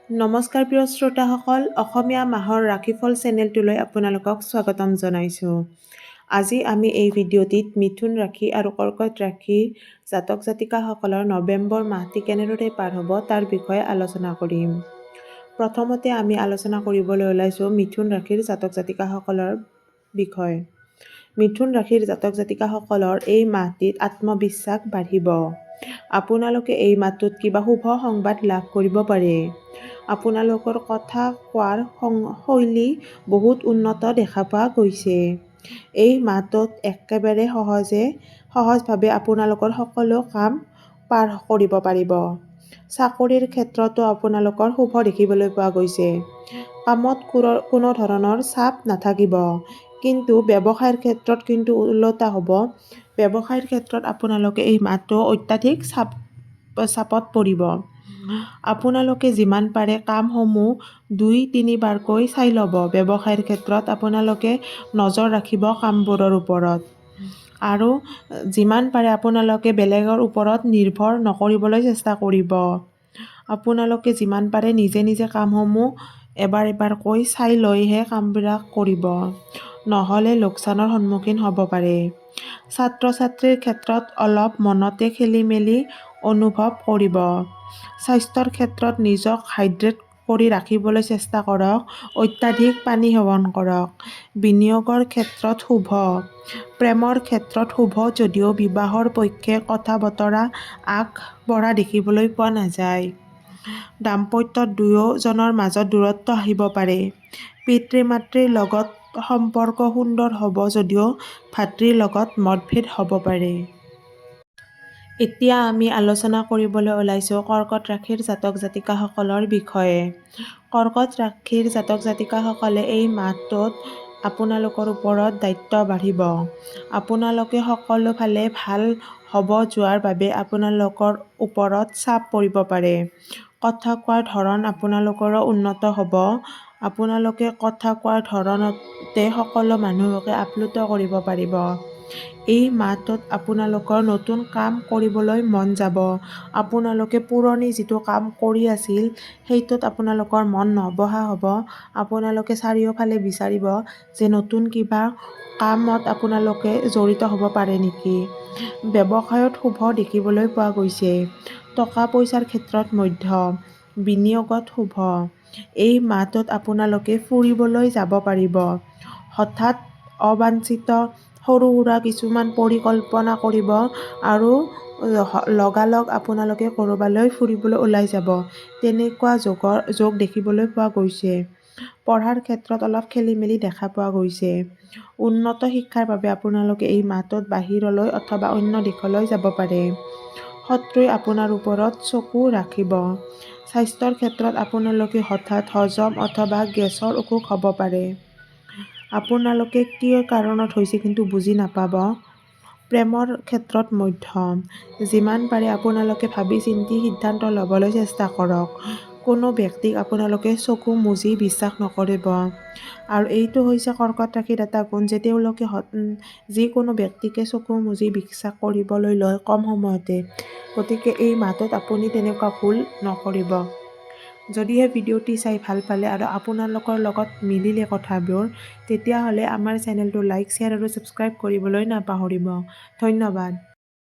নমস্কাৰ প্ৰিয় শ্ৰোতাসকল, অসমীয়া মাহৰ ৰাশিফল চেনেলটোলৈ আপোনালোকক স্বাগতম জনাইছোঁ। আজি আমি এই ভিডিঅ'টিত মিথুন ৰাশি আৰু কৰ্কট ৰাশিৰ জাতক জাতিকাসকলৰ নৱেম্বৰ মাহটি কেনেদৰে পাৰ হ'ব, তাৰ বিষয়ে আলোচনা কৰিম। প্ৰথমতে আমি আলোচনা কৰিবলৈ ওলাইছোঁ মিথুন ৰাশিৰ জাতক জাতিকাসকলৰ বিষয়ে। মিথুন ৰাশিৰ জাতক জাতিকাসকলৰ এই মাহটিত আত্মবিশ্বাস বাঢ়িব। আপোনালোকে এই মাহটোত কিবা শুভ সংবাদ লাভ কৰিব পাৰে। আপোনালোকৰ কথা কোৱাৰ শৈলী বহুত উন্নত দেখা পোৱা গৈছে। এই মাহটোত একেবাৰে সহজভাৱে আপোনালোকৰ সকলো কাম পাৰ কৰিব পাৰিব। চাকৰিৰ ক্ষেত্ৰতো আপোনালোকৰ শুভ দেখিবলৈ পোৱা গৈছে। কামত কোনো ধৰণৰ চাপ নাথাকিব। কিন্তু ব্যৱসায়ৰ ক্ষেত্ৰত কিন্তু ওলোটা হ'ব। ব্যৱসায়ৰ ক্ষেত্ৰত আপোনালোকে এই মাহটো অত্যাধিক চাপত পৰিব। আপোনালোকে যিমান পাৰে কামসমূহ দুই তিনিবাৰকৈ চাই ল'ব। ব্যৱসায়ৰ ক্ষেত্ৰত আপোনালোকে নজৰ ৰাখিব কামবোৰৰ ওপৰত আৰু যিমান পাৰে আপোনালোকে বেলেগৰ ওপৰত নিৰ্ভৰ নকৰিবলৈ চেষ্টা কৰিব। আপোনালোকে যিমান পাৰে নিজে নিজে কামসমূহ এবাৰ এবাৰকৈ চাই লৈহে কামবিলাক কৰিব, নহ'লে লোকচানৰ সন্মুখীন হ'ব পাৰে। ছাত্ৰ ছাত্ৰীৰ ক্ষেত্ৰত অলপ মনতে খেলি মেলি অনুভৱ কৰিব। স্বাস্থ্যৰ ক্ষেত্ৰত নিজক হাইড্ৰেট কৰি ৰাখিবলৈ চেষ্টা কৰক। অত্যাধিক পানী সেৱন কৰক। বিনিয়োগৰ ক্ষেত্ৰত শুভ। প্ৰেমৰ ক্ষেত্ৰত শুভ যদিও বিবাহৰ পক্ষে কথা বতৰা আগবঢ়া দেখিবলৈ পোৱা নাযায়। দাম্পত্যত দুয়োজনৰ মাজত দূৰত্ব আহিব পাৰে। পিতৃ মাতৃৰ লগত সম্পৰ্ক সুন্দৰ হ'ব যদিও ভাতৃৰ লগত মতভেদ হ'ব পাৰে। এতিয়া আমি আলোচনা কৰিবলৈ ওলাইছোঁ কৰ্কট ৰাশিৰ জাতক জাতিকাসকলৰ বিষয়ে। কৰ্কট ৰাশিৰ জাতক জাতিকাসকলে এই মাহটোত আপোনালোকৰ ওপৰত দায়িত্ব বাঢ়িব। আপোনালোকে সকলো ফালে ভাল হ'ব যোৱাৰ বাবে আপোনালোকৰ ওপৰত চাপ পৰিব পাৰে। কথা কোৱাৰ ধৰণ আপোনালোকৰো উন্নত হ'ব। আপোনালোকে কথা কোৱাৰ ধৰণতে সকলো মানুহকে আপ্লুত কৰিব পাৰিব। এই মাহটোত আপোনালোকৰ নতুন কাম কৰিবলৈ মন যাব। আপোনালোকে পুৰণি যিটো কাম কৰি আছিল, সেইটোত আপোনালোকৰ মন নবহা হ'ব। আপোনালোকে চাৰিওফালে বিচাৰিব যে নতুন কিবা কামত আপোনালোকে জড়িত হ'ব পাৰে নেকি। ব্যৱসায়ত শুভ দেখিবলৈ পোৱা গৈছে। টকা পইচাৰ ক্ষেত্ৰত মধ্যম। বিনিয়োগত শুভ। এই মাহটোত আপোনালোকে ফুৰিবলৈ যাব পাৰিব। হঠাৎ অবাঞ্ছিত সৰু সুৰা কিছুমান পৰিকল্পনা কৰিব আৰু লগালগ আপোনালোকে ক'ৰবালৈ ফুৰিবলৈ ওলাই যাব, তেনেকুৱা যোগ দেখিবলৈ পোৱা গৈছে। পঢ়াৰ ক্ষেত্ৰত অলপ খেলি মেলি দেখা পোৱা গৈছে। উন্নত শিক্ষাৰ বাবে আপোনালোকে এই মাহটোত বাহিৰলৈ অথবা অন্য দেশলৈ যাব পাৰে। শত্ৰুৱে আপোনাৰ ওপৰত চকু ৰাখিব। স্বাস্থ্যৰ ক্ষেত্ৰত আপোনালোকে হঠাৎ হজম অথবা গেছৰ অসুখ হ'ব পাৰে। আপোনালোকে কি কাৰণত হৈছে কিন্তু বুজি নাপাব। প্ৰেমৰ ক্ষেত্ৰত মধ্যম। যিমান পাৰে আপোনালোকে ভাবি চিন্তি সিদ্ধান্ত ল'বলৈ চেষ্টা কৰক। কোনো ব্যক্তিক আপোনালোকে চকু মুজি বিশ্বাস নকৰিব। আৰু এইটো হৈছে কৰ্কট ৰাশিৰ এটা গুণ যে তেওঁলোকে যিকোনো ব্যক্তিকে চকু মুজি বিশ্বাস কৰিবলৈ লয় কম সময়তে। গতিকে এই মাহটোত আপুনি তেনেকুৱা ভুল নকৰিব। যদিহে ভিডিঅ'টি চাই ভাল পালে আৰু আপোনালোকৰ লগত মিলিলে কথাবোৰ, তেতিয়াহ'লে আমাৰ চেনেলটো লাইক, শ্বেয়াৰ আৰু ছাবস্ক্ৰাইব কৰিবলৈ নাপাহৰিব। ধন্যবাদ।